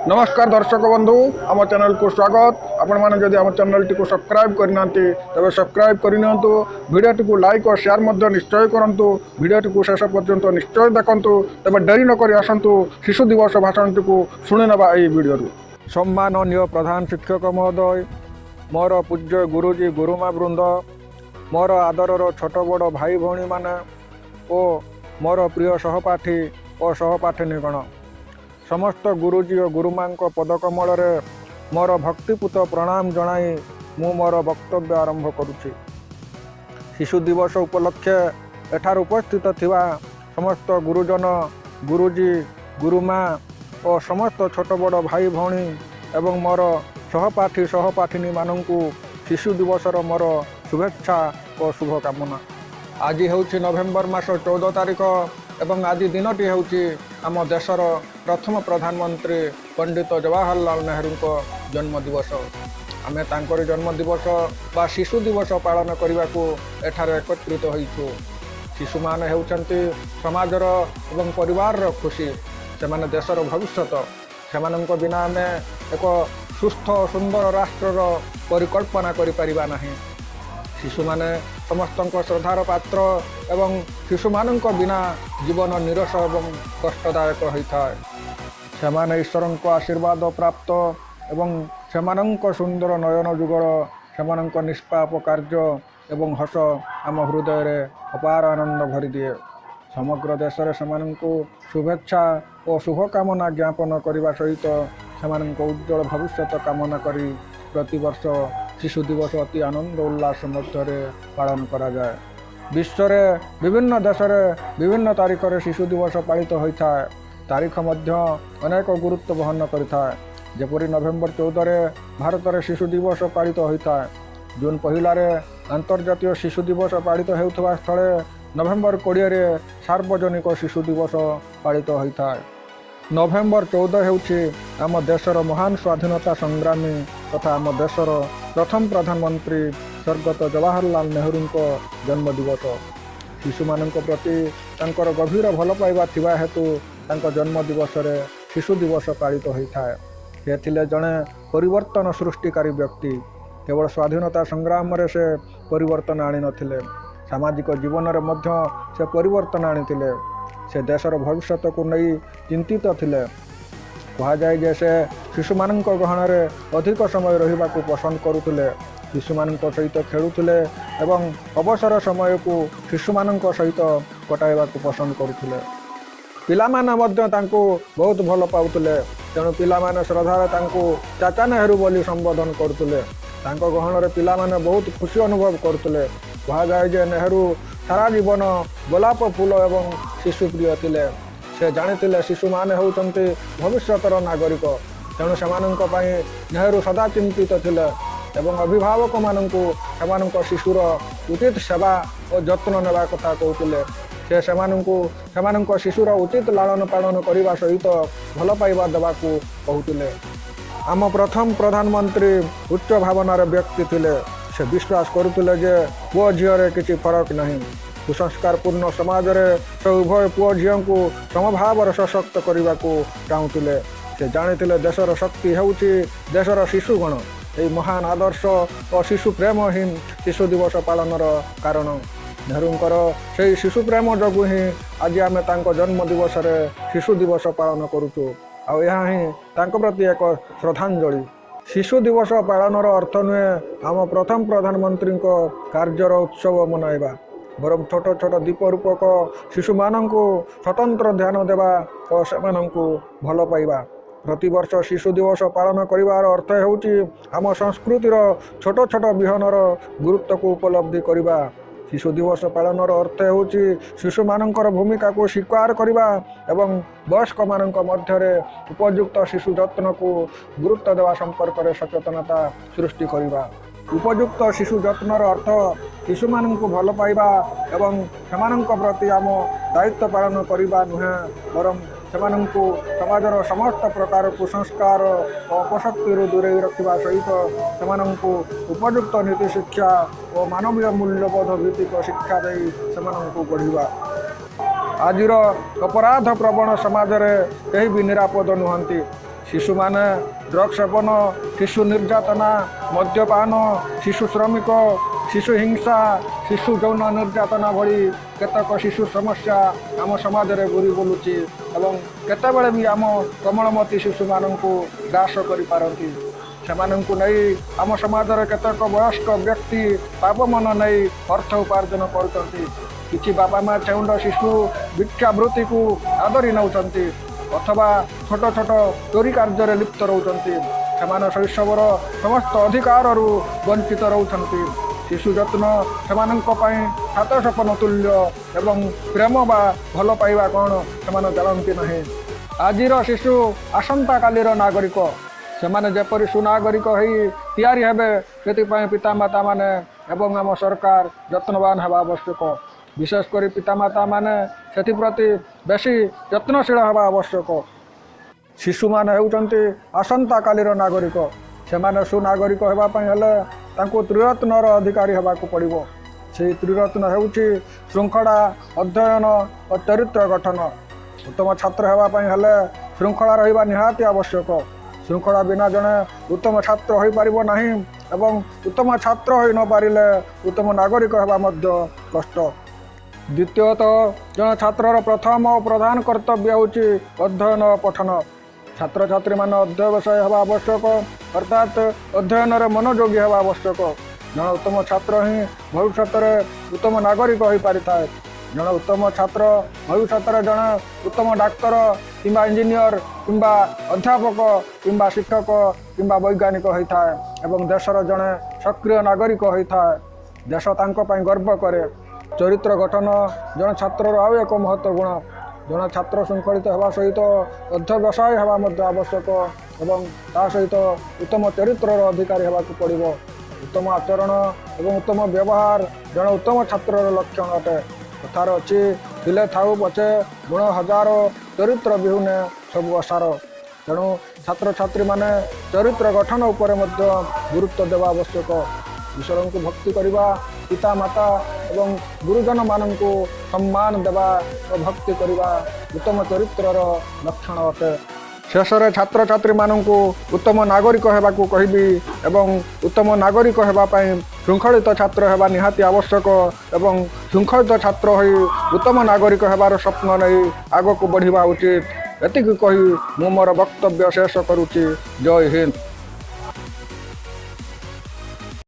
ନମସ୍କାର ଦର୍ଶକ ବନ୍ଧୁ, ଆମ ଚ୍ୟାନେଲକୁ ସ୍ୱାଗତ। ଆପଣମାନେ ଯଦି ଆମ ଚ୍ୟାନେଲଟିକୁ ସବସ୍କ୍ରାଇବ୍ କରିନାହାନ୍ତି, ତେବେ ସବସ୍କ୍ରାଇବ୍ କରିନିଅନ୍ତୁ। ଭିଡ଼ିଓଟିକୁ ଲାଇକ୍ ଓ ସେୟାର ମଧ୍ୟ ନିଶ୍ଚୟ କରନ୍ତୁ। ଭିଡ଼ିଓଟିକୁ ଶେଷ ପର୍ଯ୍ୟନ୍ତ ନିଶ୍ଚୟ ଦେଖନ୍ତୁ। ତେବେ ଡେରି ନକରି ଆସନ୍ତୁ, ଶିଶୁ ଦିବସ ଭାଷଣଟିକୁ ଶୁଣିନେବା ଏହି ଭିଡ଼ିଓରୁ। ସମ୍ମାନନୀୟ ପ୍ରଧାନ ଶିକ୍ଷକ ମହୋଦୟ, ମୋର ପୂଜ୍ୟ ଗୁରୁଜୀ ଗୁରୁମା ବୃନ୍ଦ, ମୋର ଆଦରର ଛୋଟ ବଡ଼ ଭାଇ ଭଉଣୀମାନେ ଓ ମୋର ପ୍ରିୟ ସହପାଠୀ ଓ ସହପାଠିନୀଗଣ, ସମସ୍ତ ଗୁରୁଜୀ ଓ ଗୁରୁମାଙ୍କ ପଦକମଳରେ ମୋର ଭକ୍ତିପୂତ ପ୍ରଣାମ ଜଣାଇ ମୁଁ ମୋର ବକ୍ତବ୍ୟ ଆରମ୍ଭ କରୁଛି। ଶିଶୁ ଦିବସ ଉପଲକ୍ଷେ ଏଠାରେ ଉପସ୍ଥିତ ଥିବା ସମସ୍ତ ଗୁରୁଜନ, ଗୁରୁଜୀ, ଗୁରୁମା ଓ ସମସ୍ତ ଛୋଟ ବଡ଼ ଭାଇ ଭଉଣୀ ଏବଂ ମୋର ସହପାଠୀ ସହପାଠିନୀମାନଙ୍କୁ ଶିଶୁ ଦିବସର ମୋର ଶୁଭେଚ୍ଛା ଓ ଶୁଭକାମନା। ଆଜି ହେଉଛି ନଭେମ୍ବର ମାସ 14 ତାରିଖ ଏବଂ ଆଜି ଦିନଟି ହେଉଛି ଆମ ଦେଶର ପ୍ରଥମ ପ୍ରଧାନମନ୍ତ୍ରୀ ପଣ୍ଡିତ ଜବାହରଲାଲ ନେହେରୁଙ୍କ ଜନ୍ମଦିବସ। ଆମେ ତାଙ୍କରି ଜନ୍ମଦିବସ ବା ଶିଶୁ ଦିବସ ପାଳନ କରିବାକୁ ଏଠାରେ ଏକତ୍ରିତ ହୋଇଛୁ। ଶିଶୁମାନେ ହେଉଛନ୍ତି ସମାଜର ଏବଂ ପରିବାରର ଖୁସି। ସେମାନେ ଦେଶର ଭବିଷ୍ୟତ। ସେମାନଙ୍କ ବିନା ଆମେ ଏକ ସୁସ୍ଥ ସୁନ୍ଦର ରାଷ୍ଟ୍ରର ପରିକଳ୍ପନା କରିପାରିବା ନାହିଁ। ଶିଶୁମାନେ ସମସ୍ତଙ୍କ ଶ୍ରଦ୍ଧାର ପାତ୍ର ଏବଂ ଶିଶୁମାନଙ୍କ ବିନା ଜୀବନ ନିରସ ଏବଂ କଷ୍ଟଦାୟକ ହୋଇଥାଏ। ସେମାନେ ଈଶ୍ୱରଙ୍କ ଆଶୀର୍ବାଦ ପ୍ରାପ୍ତ ଏବଂ ସେମାନଙ୍କ ସୁନ୍ଦର ନୟନ ଯୁଗଳ, ସେମାନଙ୍କ ନିଷ୍ପାପ କାର୍ଯ୍ୟ ଏବଂ ହସ ଆମ ହୃଦୟରେ ଅପାର ଆନନ୍ଦ ଭରିଦିଏ। ସମଗ୍ର ଦେଶରେ ସେମାନଙ୍କୁ ଶୁଭେଚ୍ଛା ଓ ଶୁଭକାମନା ଜ୍ଞାପନ କରିବା ସହିତ ସେମାନଙ୍କ ଉଜ୍ଜଳ ଭବିଷ୍ୟତ କାମନା କରି ପ୍ରତିବର୍ଷ ଶିଶୁ ଦିବସ ଅତି ଆନନ୍ଦ ଉଲ୍ଲାସ ମଧ୍ୟରେ ପାଳନ କରାଯାଏ। ବିଶ୍ୱରେ ବିଭିନ୍ନ ଦେଶରେ ବିଭିନ୍ନ ତାରିଖରେ ଶିଶୁ ଦିବସ ପାଳିତ ହୋଇଥାଏ। ତାରିଖ ମଧ୍ୟ ଅନେକ ଗୁରୁତ୍ୱ ବହନ କରିଥାଏ। ଯେପରି ନଭେମ୍ବର 14ରେ ଭାରତରେ ଶିଶୁ ଦିବସ ପାଳିତ ହୋଇଥାଏ। ଜୁନ୍ 1ରେ ଆନ୍ତର୍ଜାତୀୟ ଶିଶୁ ଦିବସ ପାଳିତ ହେଉଥିବା ସ୍ଥଳେ ନଭେମ୍ବର 20ରେ ସାର୍ବଜନିକ ଶିଶୁ ଦିବସ ପାଳିତ ହୋଇଥାଏ। ନଭେମ୍ବର 14 ହେଉଛି ଆମ ଦେଶର ମହାନ ସ୍ୱାଧୀନତା ସଂଗ୍ରାମୀ ତଥା ଆମ ଦେଶର ପ୍ରଥମ ପ୍ରଧାନମନ୍ତ୍ରୀ ସ୍ୱର୍ଗତ ଜବାହରଲାଲ ନେହେରୁଙ୍କ ଜନ୍ମଦିବସ। ଶିଶୁମାନଙ୍କ ପ୍ରତି ତାଙ୍କର ଗଭୀର ଭଲ ପାଇବା ଥିବା ହେତୁ ତାଙ୍କ ଜନ୍ମଦିବସରେ ଶିଶୁ ଦିବସ ପାଳିତ ହୋଇଥାଏ। ସେ ଥିଲେ ଜଣେ ପରିବର୍ତ୍ତନ ସୃଷ୍ଟିକାରୀ ବ୍ୟକ୍ତି। କେବଳ ସ୍ୱାଧୀନତା ସଂଗ୍ରାମରେ ସେ ପରିବର୍ତ୍ତନ ଆଣିନଥିଲେ, ସାମାଜିକ ଜୀବନରେ ମଧ୍ୟ ସେ ପରିବର୍ତ୍ତନ ଆଣିଥିଲେ। ସେ ଦେଶର ଭବିଷ୍ୟତକୁ ନେଇ ଚିନ୍ତିତ ଥିଲେ। କୁହାଯାଏ ଯେ ସେ ଶିଶୁମାନଙ୍କ ଗହଣରେ ଅଧିକ ସମୟ ରହିବାକୁ ପସନ୍ଦ କରୁଥିଲେ। ଶିଶୁମାନଙ୍କ ସହିତ ଖେଳୁଥିଲେ ଏବଂ ଅବସର ସମୟକୁ ଶିଶୁମାନଙ୍କ ସହିତ କଟାଇବାକୁ ପସନ୍ଦ କରୁଥିଲେ। ପିଲାମାନେ ମଧ୍ୟ ତାଙ୍କୁ ବହୁତ ଭଲ ପାଉଥିଲେ। ତେଣୁ ପିଲାମାନେ ଶ୍ରଦ୍ଧାରେ ତାଙ୍କୁ ଚାଚା ନେହେରୁ ବୋଲି ସମ୍ବୋଧନ କରୁଥିଲେ। ତାଙ୍କ ଗହଣରେ ପିଲାମାନେ ବହୁତ ଖୁସି ଅନୁଭବ କରୁଥିଲେ। କୁହାଯାଏ ଯେ ନେହେରୁ ସାରା ଜୀବନ ଗୋଲାପ ଫୁଲ ଏବଂ ଶିଶୁ ପ୍ରିୟ ଥିଲେ। ସେ ଜାଣିଥିଲେ ଶିଶୁମାନେ ହେଉଛନ୍ତି ଭବିଷ୍ୟତର ନାଗରିକ। ତେଣୁ ସେମାନଙ୍କ ପାଇଁ ନେହେରୁ ସଦା ଚିନ୍ତିତ ଥିଲେ ଏବଂ ଅଭିଭାବକମାନଙ୍କୁ ସେମାନଙ୍କ ଶିଶୁର ଉଚିତ ସେବା ଓ ଯତ୍ନ ନେବା କଥା କହୁଥିଲେ। ସେ ସେମାନଙ୍କୁ ସେମାନଙ୍କ ଶିଶୁର ଉଚିତ ଲାଳନ ପାଳନ କରିବା ସହିତ ଭଲ ପାଇବା ଦେବାକୁ କହୁଥିଲେ। ଆମ ପ୍ରଥମ ପ୍ରଧାନମନ୍ତ୍ରୀ ଉଚ୍ଚ ଭାବନାର ବ୍ୟକ୍ତି ଥିଲେ। ସେ ବିଶ୍ୱାସ କରୁଥିଲେ ଯେ ପୁଅ ଝିଅରେ କିଛି ଫରକ ନାହିଁ। କୁସଂସ୍କାରପୂର୍ଣ୍ଣ ସମାଜରେ ସେ ଉଭୟ ପୁଅ ଝିଅଙ୍କୁ ସମଭାବରେ ସଶକ୍ତ କରିବାକୁ ଚାହୁଁଥିଲେ। ସେ ଜାଣିଥିଲେ ଦେଶର ଶକ୍ତି ହେଉଛି ଦେଶର ଶିଶୁଗଣ। ଏହି ମହାନ ଆଦର୍ଶ ଓ ଶିଶୁ ପ୍ରେମ ହିଁ ଶିଶୁ ଦିବସ ପାଳନର କାରଣ। ନେହେରୁଙ୍କର ସେହି ଶିଶୁ ପ୍ରେମ ଯୋଗୁଁ ହିଁ ଆଜି ଆମେ ତାଙ୍କ ଜନ୍ମ ଦିବସରେ ଶିଶୁ ଦିବସ ପାଳନ କରୁଛୁ, ଆଉ ଏହା ହିଁ ତାଙ୍କ ପ୍ରତି ଏକ ଶ୍ରଦ୍ଧାଞ୍ଜଳି। ଶିଶୁ ଦିବସ ପାଳନର ଅର୍ଥ ନୁହେଁ ଆମ ପ୍ରଥମ ପ୍ରଧାନମନ୍ତ୍ରୀଙ୍କ କାର୍ଯ୍ୟର ଉତ୍ସବ ମନାଇବା, ବରଂ ଛୋଟ ଛୋଟ ଦୀପ ରୂପକ ଶିଶୁମାନଙ୍କୁ ସ୍ୱତନ୍ତ୍ର ଧ୍ୟାନ ଦେବା ଓ ସେମାନଙ୍କୁ ଭଲ ପାଇବା। ପ୍ରତିବର୍ଷ ଶିଶୁ ଦିବସ ପାଳନ କରିବାର ଅର୍ଥ ହେଉଛି ଆମ ସଂସ୍କୃତିର ଛୋଟ ଛୋଟ ବିହନର ଗୁରୁତ୍ୱକୁ ଉପଲବ୍ଧି କରିବା। ଶିଶୁ ଦିବସ ପାଳନର ଅର୍ଥ ହେଉଛି ଶିଶୁମାନଙ୍କର ଭୂମିକାକୁ ସ୍ୱୀକାର କରିବା ଏବଂ ବୟସ୍କମାନଙ୍କ ମଧ୍ୟରେ ଉପଯୁକ୍ତ ଶିଶୁ ଯତ୍ନକୁ ଗୁରୁତ୍ୱ ଦେବା ସମ୍ପର୍କରେ ସଚେତନତା ସୃଷ୍ଟି କରିବା। ଉପଯୁକ୍ତ ଶିଶୁ ଯତ୍ନର ଅର୍ଥ ଶିଶୁମାନଙ୍କୁ ଭଲ ପାଇବା ଏବଂ ସେମାନଙ୍କ ପ୍ରତି ଆମ ଦାୟିତ୍ୱ ପାଳନ କରିବା ନୁହେଁ, ବରଂ ସେମାନଙ୍କୁ ସମାଜର ସମସ୍ତ ପ୍ରକାର କୁସଂସ୍କାର ଓ ଅପଶକ୍ତିରୁ ଦୂରେଇ ରଖିବା ସହିତ ସେମାନଙ୍କୁ ଉପଯୁକ୍ତ ନୀତି ଶିକ୍ଷା ଓ ମାନବୀୟ ମୂଲ୍ୟବୋଧ ଭିତ୍ତିକ ଶିକ୍ଷା ଦେଇ ସେମାନଙ୍କୁ ଗଢ଼ିବା। ଆଜିର ଅପରାଧ ପ୍ରବଣ ସମାଜରେ କେହି ବି ନିରାପଦ ନୁହନ୍ତି। ଶିଶୁମାନେ ଡ୍ରଗ୍ସ ସେବନ, ଶିଶୁ ନିର୍ଯାତନା, ମଦ୍ୟପାନ, ଶିଶୁ ଶ୍ରମିକ, ଶିଶୁ ହିଂସା, ଶିଶୁ ଯୌନ ନିର୍ଯାତନା ଭଳି କେତେକ ଶିଶୁ ସମସ୍ୟା ଆମ ସମାଜରେ ଘୁରି ବୁଲୁଛି ଏବଂ କେତେବେଳେ ବି ଆମ କୋମଳମତି ଶିଶୁମାନଙ୍କୁ ଗ୍ରାସ କରିପାରନ୍ତି। ସେମାନଙ୍କୁ ନେଇ ଆମ ସମାଜରେ କେତେକ ବୟସ୍କ ବ୍ୟକ୍ତି ପାପ ମନ ନେଇ ଅର୍ଥ ଉପାର୍ଜନ କରୁଛନ୍ତି। କିଛି ବାପା ମା ଛେଉଣ୍ଡ ଶିଶୁ ଭିକ୍ଷାବୃତ୍ତିକୁ ଆଦରି ନେଉଛନ୍ତି ଅଥବା ଛୋଟ ଛୋଟ ଚୋରି କାର୍ଯ୍ୟରେ ଲିପ୍ତ ରହୁଛନ୍ତି। ସେମାନେ ଶୈଶବର ସମସ୍ତ ଅଧିକାରରୁ ବଞ୍ଚିତ ରହୁଛନ୍ତି। ଶିଶୁ ଯତ୍ନ ସେମାନଙ୍କ ପାଇଁ ସାତ ସପନ ତୁଲ୍ୟ ଏବଂ ପ୍ରେମ ବା ଭଲ ପାଇବା କ'ଣ ସେମାନେ ଜାଣନ୍ତି ନାହିଁ। ଆଜିର ଶିଶୁ ଆସନ୍ତାକାଲିର ନାଗରିକ। ସେମାନେ ଯେପରି ସୁନାଗରିକ ହେଇ ତିଆରି ହେବେ, ସେଥିପାଇଁ ପିତାମାତାମାନେ ଏବଂ ଆମ ସରକାର ଯତ୍ନବାନ ହେବା ଆବଶ୍ୟକ। ବିଶେଷ କରି ପିତାମାତାମାନେ ସେଥିପ୍ରତି ବେଶୀ ଯତ୍ନଶୀଳ ହେବା ଆବଶ୍ୟକ। ଶିଶୁମାନେ ହେଉଛନ୍ତି ଆସନ୍ତାକାଲିର ନାଗରିକ। ସେମାନେ ସୁନାଗରିକ ହେବା ପାଇଁ ହେଲେ ତାଙ୍କୁ ତ୍ରିରତ୍ନର ଅଧିକାରୀ ହେବାକୁ ପଡ଼ିବ। ସେହି ତ୍ରିରତ୍ନ ହେଉଛି ଶୃଙ୍ଖଳା, ଅଧ୍ୟୟନ ଓ ଚରିତ୍ର ଗଠନ। ଉତ୍ତମ ଛାତ୍ର ହେବା ପାଇଁ ହେଲେ ଶୃଙ୍ଖଳା ରହିବା ନିହାତି ଆବଶ୍ୟକ। ଶୃଙ୍ଖଳା ବିନା ଜଣେ ଉତ୍ତମ ଛାତ୍ର ହୋଇପାରିବ ନାହିଁ ଏବଂ ଉତ୍ତମ ଛାତ୍ର ହୋଇ ନପାରିଲେ ଉତ୍ତମ ନାଗରିକ ହେବା ମଧ୍ୟ କଷ୍ଟ। ଦ୍ୱିତୀୟତଃ, ଜଣେ ଛାତ୍ରର ପ୍ରଥମ ଓ ପ୍ରଧାନ କର୍ତ୍ତବ୍ୟ ହେଉଛି ଅଧ୍ୟୟନ ଓ ପଠନ। ଛାତ୍ରଛାତ୍ରୀମାନେ ଅଧ୍ୟବସାୟ ହେବା ଆବଶ୍ୟକ, ଅର୍ଥାତ୍ ଅଧ୍ୟୟନରେ ମନୋଯୋଗୀ ହେବା ଆବଶ୍ୟକ। ଜଣେ ଉତ୍ତମ ଛାତ୍ର ହିଁ ଭବିଷ୍ୟତରେ ଉତ୍ତମ ନାଗରିକ ହୋଇପାରିଥାଏ। ଜଣେ ଉତ୍ତମ ଛାତ୍ର ଭବିଷ୍ୟତରେ ଜଣେ ଉତ୍ତମ ଡାକ୍ତର କିମ୍ବା ଇଞ୍ଜିନିୟର କିମ୍ବା ଅଧ୍ୟାପକ କିମ୍ବା ଶିକ୍ଷକ କିମ୍ବା ବୈଜ୍ଞାନିକ ହୋଇଥାଏ ଏବଂ ଦେଶର ଜଣେ ସକ୍ରିୟ ନାଗରିକ ହୋଇଥାଏ। ଦେଶ ତାଙ୍କ ପାଇଁ ଗର୍ବ କରେ। ଚରିତ୍ର ଗଠନ ଜଣେ ଛାତ୍ରର ଆଉ ଏକ ମହତ୍ତ୍ୱ ଗୁଣ। ଜଣେ ଛାତ୍ର ଶୃଙ୍ଖଳିତ ହେବା ସହିତ ଅଧ୍ୟବସାୟ ହେବା ମଧ୍ୟ ଆବଶ୍ୟକ ଏବଂ ତା ସହିତ ଉତ୍ତମ ଚରିତ୍ରର ଅଧିକାରୀ ହେବାକୁ ପଡ଼ିବ। ଉତ୍ତମ ଆଚରଣ ଏବଂ ଉତ୍ତମ ବ୍ୟବହାର ଜଣେ ଉତ୍ତମ ଛାତ୍ରର ଲକ୍ଷଣ ଅଟେ। କଥାରେ ଅଛି, ଥିଲେ ଥାଉ ପଛେ ଗୁଣ ହଜାର, ଚରିତ୍ର ବିହୁନେ ସବୁ ଅସାର। ତେଣୁ ଛାତ୍ରଛାତ୍ରୀମାନେ ଚରିତ୍ର ଗଠନ ଉପରେ ମଧ୍ୟ ଗୁରୁତ୍ୱ ଦେବା ଆବଶ୍ୟକ। ଈଶ୍ୱରଙ୍କୁ ଭକ୍ତି କରିବା, ପିତା ମାତା ଏବଂ ଗୁରୁଜନମାନଙ୍କୁ ସମ୍ମାନ ଦେବା ଓ ଭକ୍ତି କରିବା ଉତ୍ତମ ଚରିତ୍ରର ଲକ୍ଷଣ ଅଟେ। ଶେଷରେ ଛାତ୍ରଛାତ୍ରୀମାନଙ୍କୁ ଉତ୍ତମ ନାଗରିକ ହେବାକୁ କହିବି ଏବଂ ଉତ୍ତମ ନାଗରିକ ହେବା ପାଇଁ ଶୃଙ୍ଖଳିତ ଛାତ୍ର ହେବା ନିହାତି ଆବଶ୍ୟକ ଏବଂ ଶୃଙ୍ଖଳିତ ଛାତ୍ର ହୋଇ ଉତ୍ତମ ନାଗରିକ ହେବାର ସ୍ୱପ୍ନ ନେଇ ଆଗକୁ ବଢ଼ିବା ଉଚିତ। ଏତିକି କହି ମୁଁ ମୋର ବକ୍ତବ୍ୟ ଶେଷ କରୁଛି। ଜୟ ହିନ୍ଦ।